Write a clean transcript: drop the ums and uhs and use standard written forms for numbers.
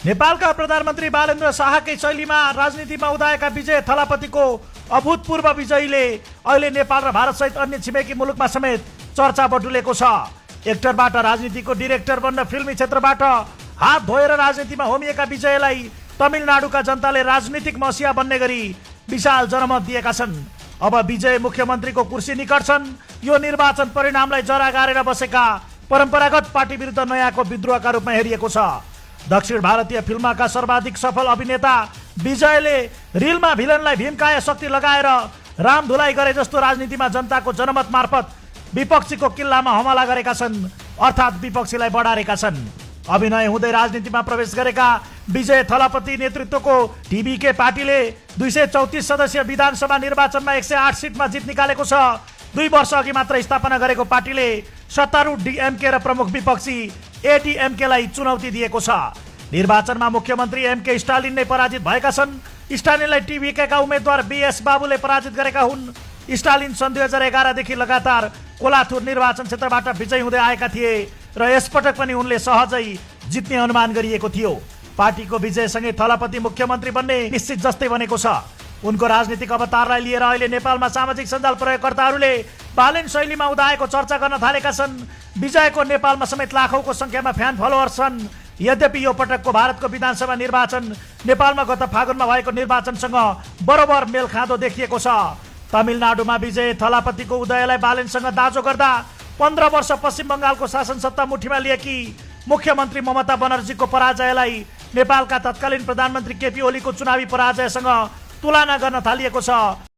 नेपालका प्रधानमन्त्री बालेन्द्र शाहकै शैलीमा राजनीतिमा उदाएका विजय थलापतिको अभूतपूर्व विजयले अहिले नेपाल र भारतसहित अन्य छिमेकी मुलुकमा समेत चर्चा बटुलेको छ। एक्टरबाट राजनीतिको डिरेक्टर बन्न फिल्मी क्षेत्रबाट हात धोएर राजनीतिमा होमिएका विजयलाई तमिलनाडुका जनताले राजनीतिक मसिया बन्ने गरी विशाल जनमत दिएका छन्। अब विजय मुख्यमन्त्रीको कुर्सी निकट छन्। यो निर्वाचन परिणामलाई जरा गारेर बसेका परम्परागत पार्टी विरुद्ध नयाँको विद्रोहका रूपमा हेरिएको छ। दक्षिण भारतीय फिल्मका सर्वाधिक सफल अभिनेता विजयले रिलमा भिलनलाई भीमकाय शक्ति लगाएर रामधुलाई गरे जस्तो राजनीतिमा जनताको जनमत मार्फत विपक्षीको किल्लामा हमला गरेका छन्, अर्थात् विपक्षीलाई बढारेका छन्। अभिनय हुँदै राजनीतिमा प्रवेश गरेका विजय थलापति नेतृत्वको टिभीके पार्टीले 234 सदस्यीय विधानसभा निर्वाचनमा 108 सिटमा जित निकालेको छ। 2 वर्ष अघि मात्र स्थापना गरेको पार्टीले सत्तारूढ डीएमके र प्रमुख विपक्षी एडीएमकेलाई चुनौती दिएको छ। निर्वाचनमा मुख्यमन्त्री एमके स्टालिन नै पराजित भएका छन्। स्टालिनलाई टिभीकेका उम्मेद्वार बीएस बाबुले पराजित गरेका हुन्। स्टालिन सन् 2011 देखि लगातार कोलाथुर निर्वाचन क्षेत्रबाट विजयी हुँदै आएका थिए र यसपटक पनि उनले सहजै जित्ने अनुमान गरिएको थियो। पार्टीको विजयसँगै थलापति मुख्यमन्त्री बन्ने निश्चित जस्तै बनेको छ। उनको राजनीतिक अवतारलाई लिएर अहिले नेपालमा सामाजिक सञ्जाल प्रयोगकर्ताहरूले बालेन शैलीमा उदाएको चर्चा गर्न थालेका छन्। विजयको नेपालमा समेत लाखौंको संख्यामा फ्यान फलोअर्स छन्। यद्यपि यो पटकको भारतको विधानसभा निर्वाचन नेपालमा गत फागुनमा भएको निर्वाचनसँग बरोबर मेल खाँदो देखिएको छ। तमिलनाडुमा विजय थलापतिको उदयलाई बालेनसँग दाँजो गर्दा 15 वर्ष पश्चिम बङ्गालको शासन सत्ता मुठीमा लिएकी मुख्यमन्त्री ममता बनर्जीको पराजयलाई नेपालका तत्कालीन प्रधानमन्त्री केपी ओलीको चुनावी पराजयसँग तुलना गर्न थालिएको छ।